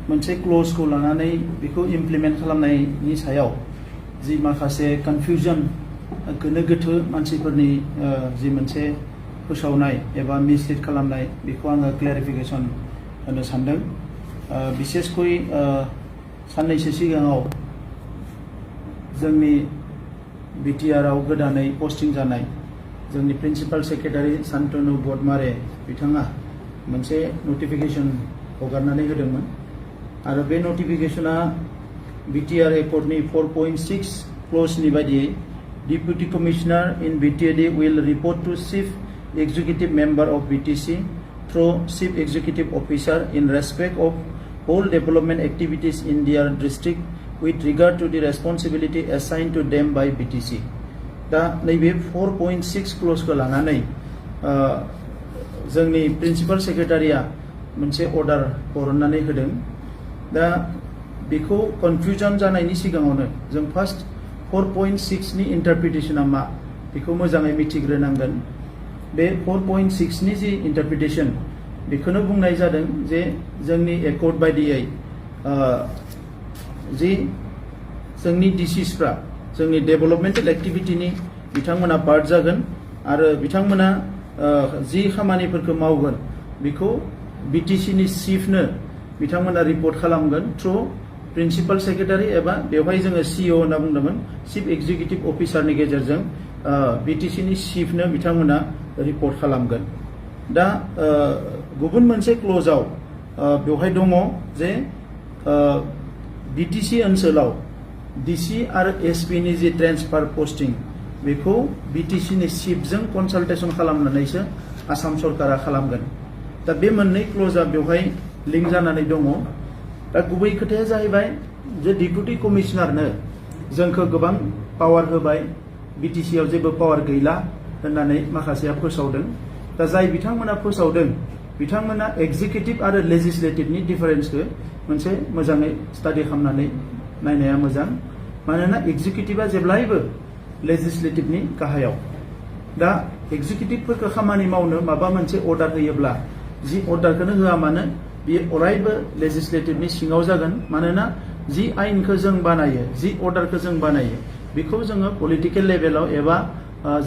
मोनसे क्ल'जखौ लानानै बेखौ इमप्लिमेन्ट खालामनायनि सायाव जि माखासे कनफ्यूजन गोनो गोथो मानसिफोरनि जि मोनसे फोसावनाय एबा मिसलिड खालामनाय बेखौ आङो क्लेरिफिकेसन होनो सानदों। बिसेसकय साननैसो सिगाङाव जोंनि बिटिआरआव गोदानै पस्टिं जानाय जोंनि प्रिन्सिपाल सेक्रेटारि शान्तनु बदमारे बिथाङा मोनसे नटिफिकेसन हगारनानै होदोंमोन आरो बे नटिफिकेसना बिटिआर एकर्डनि 4.6 क्ल'जनि बायदियै Deputy Commissioner in BTAD will report to Chief Executive Member of BTC through Chief Executive Officer in respect of all development activities in their district with regard to the responsibility assigned to them by BTC. दा नैबे 4.6 क्ल'जखौ लानानै जोंनि principal सेक्रेटारिया मोनसे order हरनानै होदों। दा बेखौ confusion जानायनि सिगाङावनो जों फार्स्ट 4.6 नि इन्टारप्रिटेशना मा बेखौ मोजाङै मिथिग्रोनांगोन। बे 4.6 नि जि इन्टारप्रिटेशन बेखौनो बुंनाय जादों जे जोंनि एकर्ड बायदियै जि जोंनि डिसिसफ्रा जोंनि डेभेलपमेन्टेल एक्टिभिटिनि बिथांमोना पार्ट जागोन आरो बिथांमोना जि खामानिफोरखौ मावगोन बेखौ बिटिसिनि चिफनो बिथांमोना रिपर्ट खालामगोन थ्रु प्रिन्सिपाल सेक्रेटारि एबा बेवहाय जोङो सिइअ होनना बुंदोंमोन चिफ एक्जिकिउटिभ अफिसारनि गेजेरजों बिटिसिनि चिफनो बिथांमोना रिपर्ट खालामगोन। दा गुबुन मोनसे क्ल'जआव बेवहाय दङ जे बिटिसि ओनसोलाव डिसि आरो एसपिनि जि ट्रेन्सफार पस्टिं बेखौ बिटिसिनि चिफजों कनसाल्टेसन खालामनानैसो आसाम सरकारा खालामगोन। दा बे मोननै क्ल'जआ बेवहाय लिंक जानानै दङ। दा गुबै खोथाया जाहैबाय जे डिपुटि कमिशनारनो जोंखौ गोबां पावार होबाय बिटिसिआव जेबो पावार गैला होननानै माखासेया फोसावदों। दा जाय बिथांमोना फोसावदों बिथांमोना एक्जिकिउटिभ आरो लेजिस्लेटिभनि डिफारेन्सखौ मोनसे मोजाङै स्टाडि खालामनानै नायनाया मोजां। मानोना एक्जिकिउटिभा जेब्लायबो लेजिस्लेटिभनि गाहायाव। दा एक्जिकिउटिभफोरखौ खामानि मावनो माबा मोनसे अर्डार होयोब्ला जि अर्डारखौनो होआ मानो बेयो अरायबो लेजिस्लेटिभनि सिङाव जागोन। मानोना जि आइनखौ जों बानायो जि अर्डारखौ जों बानायो बेखौ जोङो पलिटिकेल लेभेलाव एबा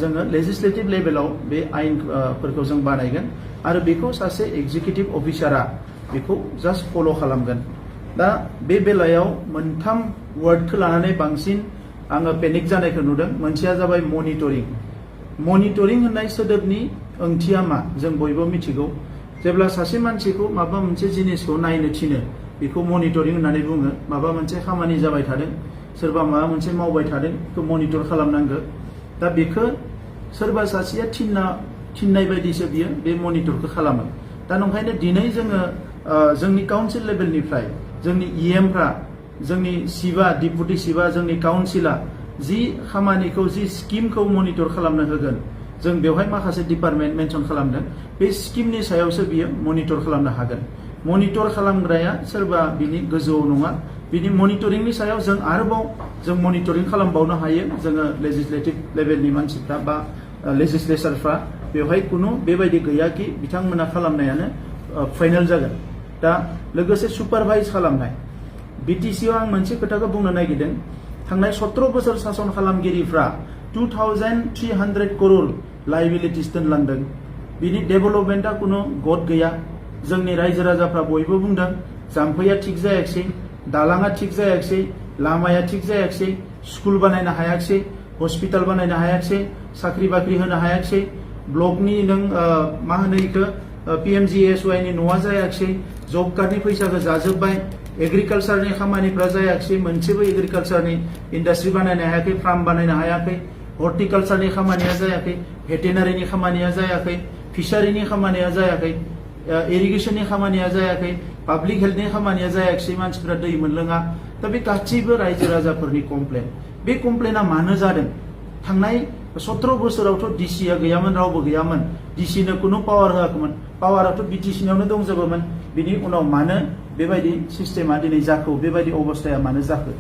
जोङो लेजिस्लेटिभ लेभेलाव बे आइनफोरखौ जों बानायगोन आरो बेखौ सासे एक्जिकिउटिभ अफिसारा बेखौ जास्ट फल' खालामगोन। दा बे बेलायाव मोनथाम वार्डखौ लानानै बांसिन आङो पेनिक जानायखौ नुदों। मोनसेया जाबाय मनिटरिं। मनिटरिं होननाय सोदोबनि ओंथिया मा जों बयबो मिथिगौ। जेब्ला सासे मानसिखौ माबा मोनसे जिनिसखौ नायनो थिनो बेखौ मनिटरिं होननानै बुङो। माबा मोनसे खामानि जाबाय थादों सोरबा माबा मोनसे मावबाय थादों बेखौ मनिटर खालामनांगौ। दा बेखौ सोरबा सासेया थिननाय बायदिसो बियो बे मनिटरखौ खालामो। दा नंखायनो दिनै जोङो जोंनि काउन्सिल लेभेलनिफ्राय जोंनि इएमफ्रा जोंनि सिबा डिपुटि सिबा जोंनि काउन्सिला जि खामानिखौ जि स्किमखौ मनिटर खालामनो होगोन जों बेवहाय माखासे डिपार्टमेन्ट मेनसन खालामदों। बे स्किमनि सायावसो बियो मनिटर खालामनो हागोन। मनिटर खालामग्राया सोरबा बिनि गोजौआव नङा। बिनि मनिटरिंनि सायाव जों आरोबाव जों मनिटरिं खालामबावनो हायो। जोङो लेजिस्लेटिभ लेभेलनि मानसिफ्रा बा लेजिस्लेचारफ्रा बेवहाय खुनु बेबायदि गैया कि बिथांमोना खालामनायानो फाइनाल जागोन। दा लोगोसे सुपारभाइज खालामनाय बिटिसिआव आं मोनसे खोथाखौ बुंनो नागिरदों। थांनाय 17 बोसोर सासन खालामगिरिफ्रा 2300 करोड़ लाइबिलिटिस दोनलांदों। बिनि डेभेलपमेन्टआ खुनु गद गैया। जोंनि रायजो राजाफ्रा बयबो बुंदों जाम्फैया थिग जायाखिसै, दालाङा थिग जायाखिसै, लामाया थिग जायाखिसै, स्कुल बानायनो हायाखिसै, हस्पिटाल बानायनो हायाखिसै, साख्रि बाख्रि होनो हायाखिसै, ब्लकनि नों मा होनो इखो PMGSY नि न'आ जायाखिसै, जब कार्डनि फैसाखौ जाजोब्बाय, एग्रिकालसारनि खामानिफ्रा जायाखिसै, मोनसेबो एग्रिकालसारनि इन्डास्ट्रि बानायनो हायाखै, फार्म बानायनो हायाखै, हर्टिकालसारनि खामानिया जायाखै, भेटेनारिनि खामानिया जायाखै, फिसारिनि खामानिया जायाखै, इरिगेशननि खामानिया जायाखै, पाब्लिक हेल्थनि खामानिया जायाखिसै, मानसिफ्रा दै मोनलोङा। दा बे गासैबो रायजो राजाफोरनि कमप्लेन। बे कमप्लेना मानो जादों? थांनाय 17 बोसोरावथ' डिसिआ गैयामोन, रावबो गैयामोन। डिसिनो खुनु पावार होआखैमोन। पावाराथ' बिटिसिनियावनो दंजोबोमोन। बिनि उनाव मानो बेबायदि सिस्टेमा दिनै जाखो, बेबायदि अबस्थाया मानो जाखो?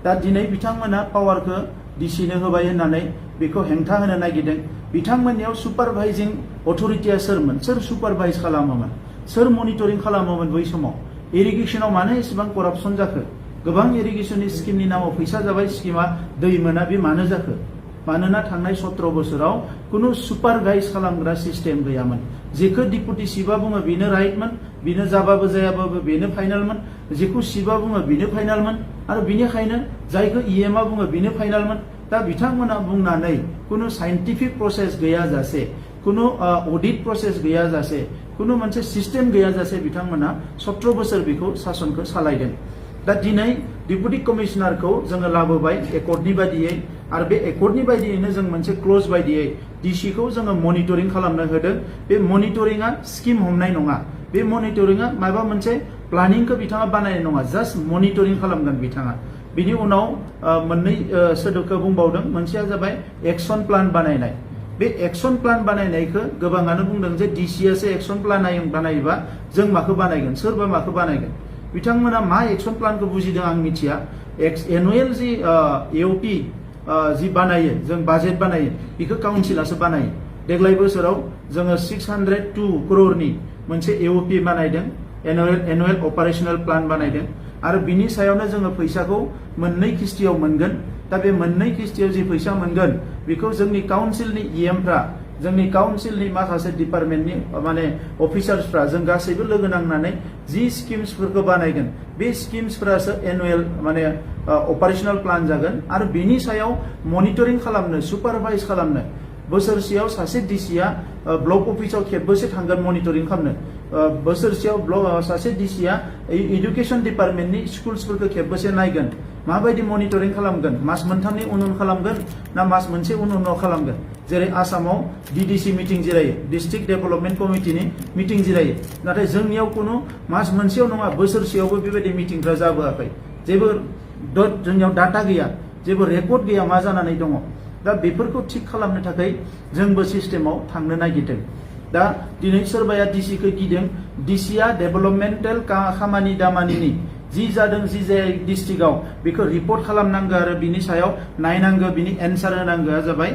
दा दिनै बिथांमोना पावारखौ डिसिनो होबाय होननानै बेखौ हेंथा होनो नागिरदों। बिथांमोननियाव सुपारभाइजिं अथरिटिया सोरमोन? सोर सुपारभाइज खालामोमोन? सोर मनिटरिं खालामोमोन बै समाव? इरिगेशनाव मानो एसेबां करापसन जाखो गोबां इरिगेशननि स्किमनि नामाव फैसा जाबाय स्किमा दै मोना बे मानो जाखो मानोना थांनाय 17 बोसोराव कुनु सुपारभाइज खालामग्रा सिस्टेम गैयामोन जेखौ डिपुटि सिफआ बुङो बेनो राइटमोन बेनो जाबाबो जायाबाबो बेनो फाइनालमोन जेखौ सिफआ बुङो बेनो फाइनालमोन आरो बिनिखायनो जायखौ इएमआ बुङो बेनो फाइनालमोन दा बिथांमोना बुंनानै कुनु साइन्टिफिक प्रसेस गैयाजासे कुनु अडिट प्रसेस गैयाजासे कुनु मोनसे सिस्टेम गैयाजासे बिथांमोना 17 बोसोर बेखौ सासनखौ सालायदों दा दिनै डिपुटि कमिशनारखौ जोङो लाबोबाय एकर्डनि बायदियै आरो बे एकर्डनि बायदियैनो जों मोनसे क्लोज बायदियै डिसिखौ जोङो मनिटरिं खालामनो होदों बे मनिटरिंआ स्किम हमनाय नङा बे मनिटरिंआ माबा मोनसे प्लानिंखौ बिथाङा बानायनाय नङा जास्ट मनिटरिं खालामगोन बिथाङा बिनि उनाव मोननै सोदोबखौ बुंबावदों मोनसेया जाबाय एक्शन प्लान बानायनाय बे एक्शन प्लान बानायनायखौ गोबाङानो बुंदों जे डिसिआसो एक्शन प्लान बानायोबा जों माखौ बानायगोन सोरबा माखौ बानायगोन बिथांमोना मा एक्शन प्लानखौ बुजिदों आं मिथिया एनुएल जि एओपि जि बानायो जों बाजेट बानायो बेखौ काउन्सिलासो बानायो देग्लाय बोसोराव जोङो 602 करोड़नि मोनसे एओपि बानायदों एनुएल अपारेशनल प्लान बानायदों आरो बिनि सायावनो जोङो फैसाखौ मोननै किस्तियाव मोनगोन दा बे मोननै किस्तियाव जि फैसा मोनगोन बेखौ जोंनि काउन्सिलनि इएमफ्रा जोंनि काउन्सिलनि माखासे डिपार्टमेन्टनि माने अफिसार्सफ्रा जों गासैबो लोगो नांनानै जि स्किम्सफोरखौ बानायगोन बे स्किम्सफोरासो एनुएल माने अपारेशनल प्लान जागोन आरो बेनि सायाव मनिटरिं खालामनो सुपारभाइज खालामनो बोसोरसेयाव सासे डिसिआ ब्लक अफिसाव खेबबेसे थांगोन मनिटरिं खालामनो बोसोरसेयाव सासे डिसिआ एडुकेशन डिपार्टमेन्टनि स्कुल्सफोरखौ खेबबेसे नायगोन माबायदि मनिटरिं खालामगोन मास मोनथामनि उन खालामगोन ना मास मोनसे उनाव खालामगोन जेरै आसामाव डिडिसि मिटिं जिरायो डिस्ट्रिक्ट डेभेलपमेन्ट कमिटिनि मिटिं जिरायो नाथाय जोंनियाव कुनु मास मोनसेयाव नङा बोसोरसेयावबो बेबायदि मिटिंफ्रा जाबोआखै जेबो जोंनियाव डाटा गैया जेबो रेकर्ड गैया मा जानानै दङ दा बेफोरखौ थिक खालामनो थाखाय जोंबो सिस्टेमाव थांनो नागिरदों दा दिनै सोरबाया डिसिखौ गिदों डिसिआ डेभेलपमेन्टेल खामानि दामानिनि जि जादों जि जाय डिस्ट्रिक्टआव बेखौ रिपर्ट खालामनांगौ आरो बिनि सायाव नायनांगौ बिनि एन्सार होनांगौआ जाबाय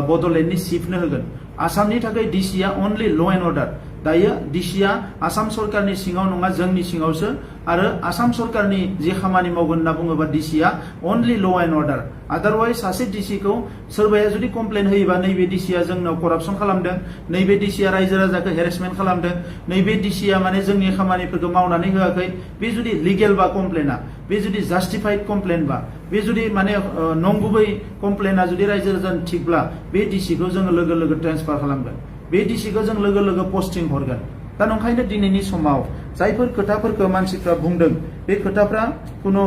बड'लेण्डनि चिफनो होगोन आसामनि थाखाय डिसिआ अनलि ल' एन्ड अर्डार दायो डिसिआ आसाम सरकारनि सिङाव नङा जोंनि सिङावसो आरो आसाम सरकारनि जे खामानि मावगोन होनना बुङोबा डिसिआ अनलि ल' एन्ड अर्डार आदारवाइज सासे डिसिखौ सोरबाया जुदि कमप्लेन होयोबा नैबे डिसिआ जोंनाव करापसन खालामदों नैबे डिसिआ रायजो राजाखौ हेरेसमेन्ट खालामदों नैबे डिसिआ माने जोंनि खामानिफोरखौ मावनानै होआखै बे जुदि लिगेल बा कमप्लेना बे जुदि जास्टिफाइड कमप्लेन बा बे जुदि माने नंगुबै कमप्लेना जुदि रायजो राजानि थिगब्ला बे डिसिखौ जोङो लोगो लोगो ट्रेन्सफार खालामगोन बे डिसिखौ जों लोगो लोगो पस्टिं हरगोन दा नंखायनो दिनैनि समाव जायफोर खोथाफोरखौ मानसिफ्रा बुंदों बे खोथाफ्रा कुनु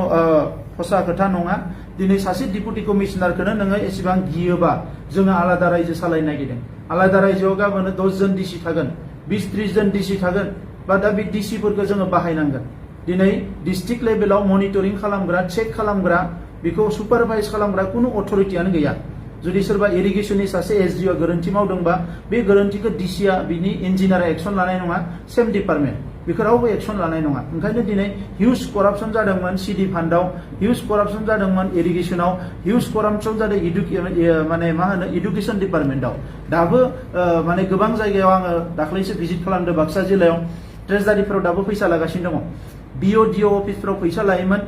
हसा खोथा नङा दिनै सासे डिपुटि कमिशनारखौनो नोङो एसेबां गियोबा जोङो आलादा रायजो सालायनो नागिरदों आलादा रायजोआव गाबोन 10 जन डिसि थागोन 20-30 जन डिसि थागोन बा दा बे डिसिफोरखौ जोङो बाहायनांगोन दिनै डिस्ट्रिक्ट लेभेलाव मनिटरिं खालामग्रा चेक खालामग्रा बेखौ सुपारभाइज खालामग्रा कुनु अथरिटियानो गैया जुदि सोरबा इरिगेशननि सासे एसडिअ गोरोन्थि मावदोंबा बे गोरोन्थिखौ डिसिआ बिनि इन्जिनियारा एक्सन लानाय नङा सेम डिपार्टमेन्ट बेखौ रावबो एक्सन लानाय नङा ओंखायनो दिनै हिउज करापसन जादोंमोन सिडि फान्डआव हिउज करापसन जादोंमोन इरिगेशनाव हिउज करापसन जादों माने मा होनो इडुकेशन डिपार्टमेन्टआव दाबो माने गोबां जायगायाव आङो दाख्लैसो भिजिट खालामदों बाक्सा जिल्लायाव ट्रेजारिफोराव दाबो फैसा लागासिनो दङ बिअडिअ अफिसफोराव फैसा लायोमोन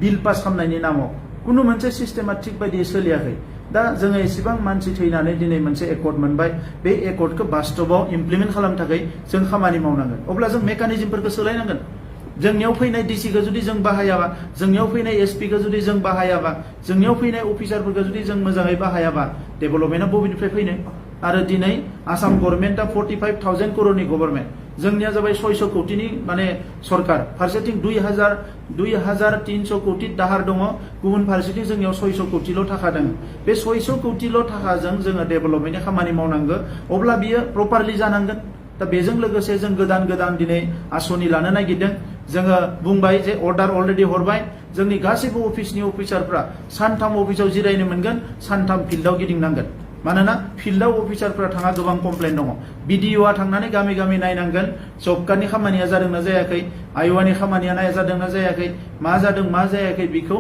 बिल पास खालामनायनि नामाव कुनु मोनसे सिस्टेमा थिग बायदियै सोलियाखै दा जोङो एसेबां मानसि थैनानै दिनै मोनसे एकर्ड मोनबाय बे एकर्डखौ बास्तबाव इमप्लिमेन्ट खालामनो थाखाय जों खामानि मावनांगोन अब्ला जों मेकानिजमफोरखौ सोलायनांगोन जोंनियाव फैनाय डिसिखौ जुदि जों बाहायाबा जोंनियाव फैनाय एसपिखौ जुदि जों बाहायाबा जोंनियाव फैनाय अफिसारफोरखौ जुदि जों मोजाङै बाहायाबा डेभेलपमेन्टआ बबेनिफ्राय फैनो आरो दिनै आसाम गभर्नमेन्टआ 45,000 करोड़नि गभर्नमेन्ट जोंनिया जाबाय 600 कोटिनि माने सरकार फारसेथिं 2,300 कोटि दाहार दङ गुबुन फारसेथिं जोंनियाव 600 कोटिल' थाखा दङ बे 600 कोटिल' थाखाजों जोङो डेभेलपमेन्टनि खामानि मावनांगौ अब्ला बियो प्रपारलि जानांगोन दा बेजों लोगोसे जों गोदान दिनै आसनि लानो नागिरदों जोङो बुंबाय जे अर्डार अलरेडि हरबाय जोंनि गासैबो अफिसनि अफिसारफ्रा सानथाम अफिसाव जिरायनो मोनगोन सानथाम फिल्डआव गिदिंनांगोन मानोना फिल्डआव अफिसारफ्रा थाङा गोबां कमप्लेन दङ बिडिअआ थांनानै गामि गामि नायनांगोन जब कार्डनि खामानिया जादोंना जायाखै आइवानि खामानिया जादोंना जायाखै मा जादों मा जायाखै बेखौ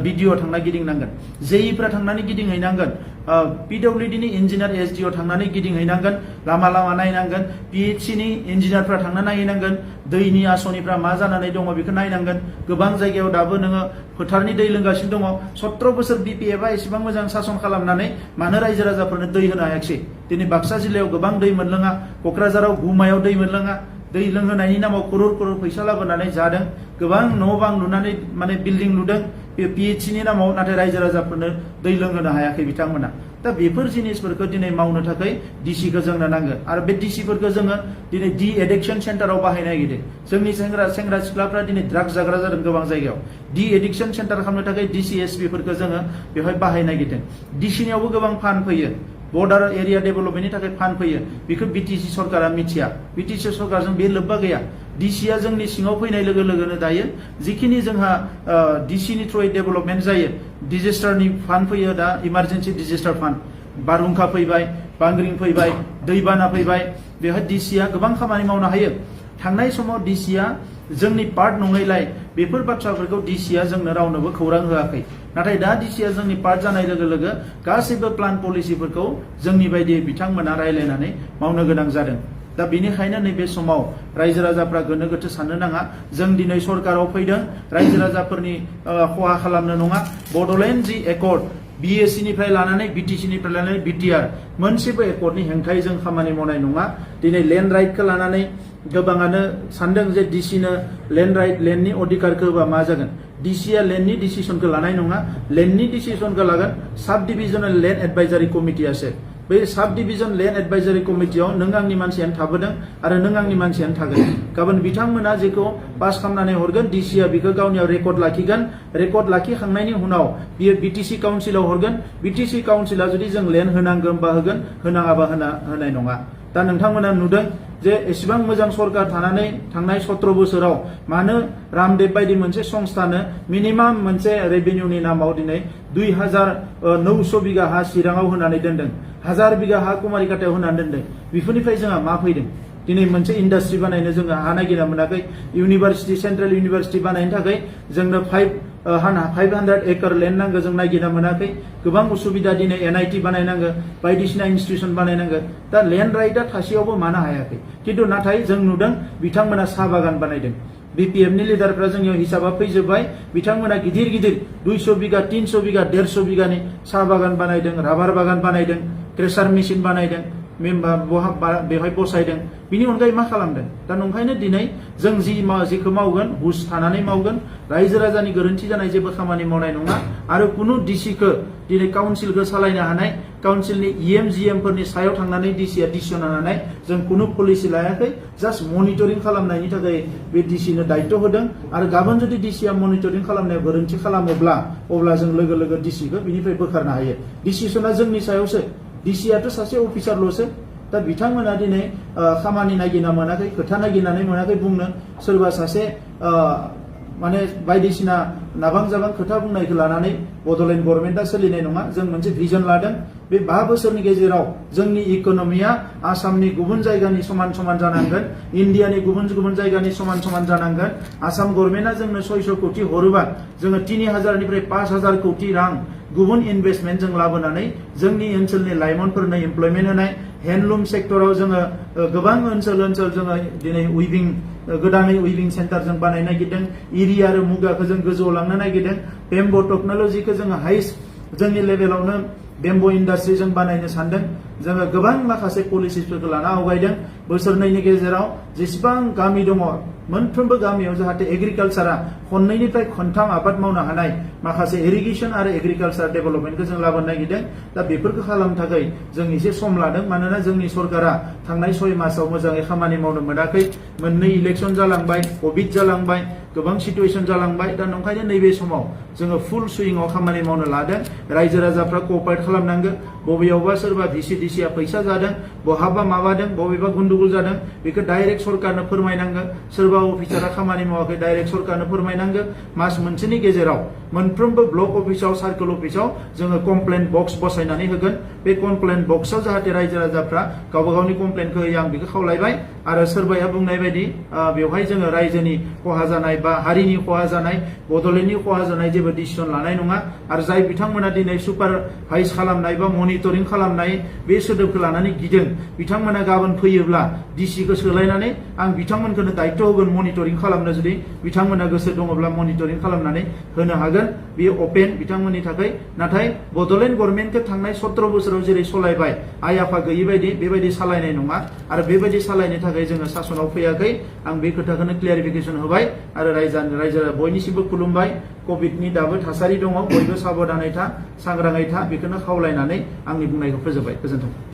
बिडिअ थांना गिदिंनांगोन जेइफ्रा थांनानै गिदिंहैनांगोन PWD नि इन्जिनियार SDO थांनानै गिदिंहैनांगोन, लामा लामा नायनांगोन, PHC नि इन्जिनियारफ्रा थांना नायहैनांगोन, दैनि आसनिफ्रा मा जानानै दङ बेखौ नायनांगोन। गोबां जायगायाव दाबो नोङो फोथारनि दै लोंगासिनो दङ। 17 बोसोर BPF आ एसेबां मोजां सासन खालामनानै मानो रायजो राजाफोरनो दै होनो हायाखिसै? दिनै बाक्सा जिल्लायाव गोबां दै मोनलोङा, क'क्राझाराव गुमायाव दै मोनलोङा, दै लोंहोनायनि नामाव करोड़ करोड़ फैसा लाबोनानै जादों, गोबां न' बां लुनानै माने बिल्डिं लुदों PHC नि नामाव, नाथाय रायजो राजाफोरनो दै लोंहोनो हायाखै बिथांमोना। दा बेफोर जिनिसफोरखौ दिनै मावनो थाखाय DC खौ जोंनो नांगोन आरो बे DC फोरखौ जोङो दिनै डि एडिक्शन सेन्टाराव बाहायनो नागिरदों। जोंनि सेंग्रा सिख्लाफ्रा दिनै ड्राग्स जाग्रा जादों गोबां जायगायाव। डि एडिक्शन सेन्टार खालामनो थाखाय DC SP फोरखौ जोङो बेवहाय बाहायनो नागिरदों। DC नियावबो गोबां फान्ड फैयो, बर्डार एरिया डेभेलपमेन्टनि थाखाय फान्ड फैयो, बेखौ BTC सरकारा मिथिया, BTC सरकारजों बे लोब्बा गैया। DC आ जोंनि सिङाव फैनाय लोगो लोगोनो दायो जिखिनि जोंहा DC नि थ्रुयै डेभेलपमेन्ट जायो, डिजेस्टारनि फान्ड फैयो, दा इमार्जेन्सि डिजेस्टार फान्ड, बारहुंखा फैबाय, बांग्रिं फैबाय, दैबाना फैबाय, बेवहाय DC आ गोबां खामानि मावनो हायो। थांनाय समाव DC आ जोंनि पार्ट नङैलाय बेफोर बाथ्राफोरखौ DC आ जोंनो रावनोबो खौरां होआखै। नाथाय दा DC आ जोंनि पार्ट जानाय लोगो लोगो गासैबो प्लान पलिसिफोरखौ जोंनि बायदि बिथांमोना रायलायनानै मावनो गोनां जादों। दा बेनिखायनो नैबे समाव रायजो राजाफ्रा गोनो गोथो साननो नाङा। जों दिनै सरकाराव फैदों रायजो राजाफोरनि खहा खालामनो नङा। बड'लेण्ड जि एकर्ड BSc निफ्राय लानानै BTC निफ्राय लानानै BTR मोनसेबो एकर्डनि हेंथायै जों खामानि मावनाय नङा। दिनै लेन्ड राइटखौ लानानै गोबाङानो सानदों जे DC नो लेन्ड राइट, लेन्डनि अधिकारखौ होबा मा जागोन? DC आ लेन्डनि डिसिसनखौ लानाय नङा, लेन्डनि डिसिसनखौ लागोन साब डिभिजनेल लेन्ड एडभाइजारि कमिटियासो। बे साब डिभिजन लेन्ड एडभाइजारि कमिटियाव नों आंनि मानसियानो थाबोदों आरो नों आंनि मानसियानो थागोन। गाबोन बिथांमोना जेखौ पास खालामनानै हरगोन DC आ बेखौ गावनियाव रेकर्ड लाखिगोन। रेकर्ड लाखिखांनायनि उनाव बियो BTC काउन्सिलाव हरगोन। BTC काउन्सिला जुदि जों लेन्ड होनांगोन बा होगोन, होनाङाबा होनाय नङा। दा नोंथांमोना नुदों जे एसेबां मोजां सरकार थानानै थांनाय 17 बोसोराव मानो रामदेव बायदि मोनसे संस्थानो मिनिमाम मोनसे रेभिनिउनि नामाव दिनै 2900 बिगा हा चिराङाव होनानै दोनदों, 1000 बिगा हा कुमारिकाटायाव होनानै दोनदों। बेफोरनिफ्राय जोंहा मा फैदों? दिनै मोनसे इन्डास्ट्रि बानायनो जोङो हा नागिरना मोनाखै। इउनिभार्सिटि, सेन्ट्रेल इउनिभार्सिटि बानायनो थाखाय जोंनो 500 एकड़ लेन्ड नांगौ, जों नागिरना मोनाखै। गोबां उसुबिदा, दिनै NIT बानायनांगौ, बायदिसिना इन्स्टिट्यूशन बानायनांगौ। दा लेन्ड राइटआ थासेयावबो मानो हायाखै? खिन्थु नाथाय जों नुदों बिथांमोना साहा बागान बानायदों। BPF नि लिडारफ्रा जोंनियाव हिसाबा फैजोब्बाय। बिथांमोना गिदिर गिदिर 200 बिगा, 300 बिगा, 150 बिगानि साहा बागान बानायदों, राबार बागान बानायदों, क्रेसार मेसिन बानायदों, बेवहाय बसायदों। बिनि अनगायै मा खालामदों? दा नंखायनो दिनै जों जिखौ मावगोन हुस थानानै मावगोन। रायजो राजानि गोरोन्थि जानाय जेबो खामानि मावनाय नङा। आरो कुनु DCखौ दिनै काउन्सिलखौ सालायनो हानाय, काउन्सिलनि EM GM फोरनि सायाव थांनानै DC आ डिसिसन लानाय जों कुनु पलिसि लायाखै। जास्ट मनिटरिं खालामनायनि थाखाय बे DC नो दायित्व होदों। आरो गाबोन जुदि DC आ मनिटरिं खालामनायाव गोरोन्थि खालामोब्ला अब्ला जों लोगो लोगो DC खौ बिनिफ्राय बोखारनो हायो। डिसिसना जोंनि सायावसो। DC आथ' सासे अफिसारल'सो। दा बिथांमोना दिनै खामानि नागिरना मोनाखै, खोथा नागिरनानै मोनाखै बुंनो। सोरबा सासे माने बायदिसिना नाबां जाबां खोथा बुंनायखौ लानानै बड'लेण्ड गभर्नमेन्टआ सोलिनाय नङा। जों मोनसे भिजन लादों। बे 5 बोसोरनि गेजेराव जोंनि इक'नमिया आसामनि गुबुन जायगानि समान समान जानांगोन, इन्डियानि गुबुन गुबुन जायगानि समान समान जानांगोन। आसाम गभर्नमेन्टआ जोंनो 600 कोटि हरोबा जोङो 3000 निफ्राय 5000 कोटि रां गुबुन इनभेस्टमेन्ट जों लाबोनानै जोंनि ओनसोलनि लाइमोनफोरनो एमप्लयमेन्ट होनाय, हेन्डलुम सेक्टराव जोङो गोबां ओनसोल दिनै उइभिं, गोदानै उइभिं सेन्टार जों बानायनो नागिरदों। इरि आरो मुगाखौ जों गोजौआव लांनो नागिरदों। बेम्ब' टेक्न'लजिखौ जोङो हाइस्ट जोंनि लेभेलावनो बेम्ब' इन्डास्ट्रि जों बानायनो सानदों। जोङो गोबां माखासे पलिसिसफोरखौ लाना आवगायदों। बोसोरनैनि गेजेराव जेसेबां गामि दङ मोनफ्रोमबो गामियाव जाहाथे एग्रिकालसारा खननैनिफ्राय खनथाम आबाद मावनो हानाय माखासे इरिगेसन आरो एग्रिकालसार डेभेलपमेन्टखौ जों लाबोनो नागिरदों। दा बेफोरखौ खालामनो थाखाय जों एसे सम लादों। मानोना जोंनि सरकारा थांनाय 6 मासाव मोजाङै खामानि मावनो मोनाखै। मोननै इलेक्सन जालांबाय, कभिड जालांबाय, गोबां सिचुवेसन जालांबाय। दा नंखायनो नैबे समाव जोङो फुल सुइंआव खामानि मावनो लादों। रायजो राजाफ्रा क'अपारेट खालामनांगौ। बबेयावबा सोरबा VC आ फैसा जादों, बहाबा माबादों, बबेबा गुन्दुगुल जादों, बेखौ डाइरेक्ट सरकारनो फोरमायनांगौ। सोरबा अफिसारा खामानि मावाखै, डाइरेक्ट सरकारनो फोरमायनांगौ। मास मोनसेनि गेजेराव मोनफ्रोमबो ब्लक अफिसाव, सार्कल अफिसाव जोङो कमप्लेन बक्स बसायनानै होगोन। बे कमप्लेन बक्सआव जाहाथे रायजो राजाफ्रा गावबा गावनि कमप्लेनखौ होयो, आं बेखौ खावलायबाय। आरो सोरबाया बुंनाय बायदि बेवहाय जोङो रायजोनि खहा जानाय बा हारिनि खहा जानाय, बड'लेण्डनि खहा जानाय जेबो डिसिसन लानाय नङा। आरो जाय बिथांमोना दिनै सुपारभाइज खालामनाय बा मनिटरिं खालामनाय बे सोदोबखौ लानानै गिदों बिथांमोना गाबोन फैयोब्ला डिसिखौ सोलायनानै आं बिथांमोनखौनो दायित्व होगोन मनिटरिं खालामनो जुदि बिथांमोना गोसो दङब्ला मनिटरिं खालामनानै होनो हागोन बेयो अपेन बिथांमोननि थाखाय नाथाय बड'लेण्ड गभर्नमेन्टखौ थांनाय 17 बोसोराव जेरै सलायबाय आइ आफा गैयि बायदि बेबायदि सालायनाय नङा आरो बेबायदि सालायनो थाखाय जोङो सासनाव फैयाखै आं बे खोथाखौनो क्लियारिफिकेसन होबाय आरो रायजोआ बयनिसिमबो खुलुमबाय कभिडनि दाबो थासारि दङ बयबो साबधानै था सांग्राङै था बेखौनो खावलायनानै आंनि बुंनायखौ फोजोबबाय गोजोन्थों।